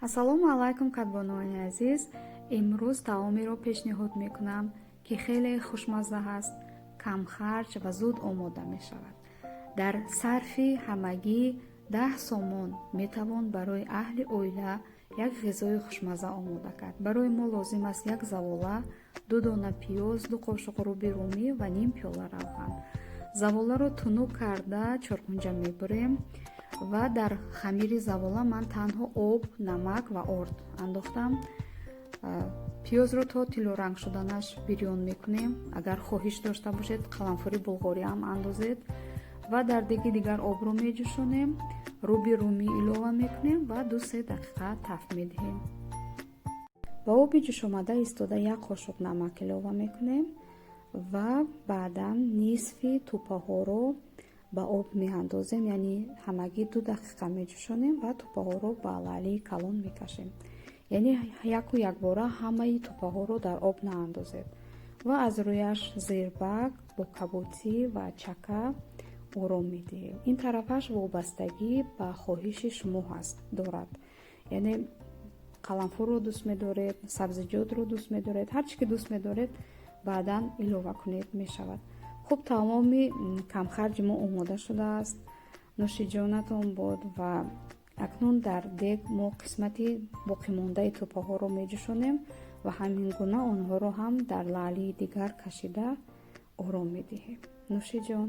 Ассалому алайкум, кадбонуони азиз! Имрӯз таомеро пешниҳод мекунам, ки хеле хушмазза ҳаст, камхарҷ ва зуд омода мешавад. Дар сарфи ҳамагӣ 10 сомон метавон барои аҳли оила як ғизои хушмазза омода кард. Барои мо лозим аст як завола, ду дона пиёз, 2 қошуқ руби румӣ ва ним пиёла равған. Заволаро тунук карда чоркунҷа мебурем ва дар хамири завола ман танҳо об, намак ва орд андохтам. Пиёзро то тиллоранг шуданаш бирён мекунем. Агар хоҳиш дошта бошед, қаламфури булғориам андозед. Ва дар деги дигар обро меҷӯшонем, руби румӣ илова мекунем ва 2-се дақиқа таф медиҳем. Ба оби ҷӯшомада истода як қошуқ намак илова мекунем ва баъдан нисфи тӯпаҳоро ба об меандозем, яъне ҳамагӣ 2 дақиқа меҷӯшонем ва тӯпаҳоро ба лаълии калон мекашем. Яъне яку якбора ҳамаи тӯпаҳоро дар об наандозед. Ва аз рӯяш зирбак бо кабутӣ ва чака ором медиҳем. Ин тарафаш вобастагӣ ба хоҳиши шумо ҳаст дорад, яъне қаламфурро дӯст медоред, сабзиҷотро дӯст медоред, ҳар чӣ ки дӯст медоред, баъдан илова кунед, мешавад. Хуб, таоми камхарҷи мо омода шудааст. Нӯшиҷонатон бод! Ва акнун дар дег мо қисмати боқимондаи тӯпаҳоро меҷӯшонем ва ҳамин гуна онҳоро ҳам дар лаълии дигар кашида ором медиҳем. Нӯшиҷон!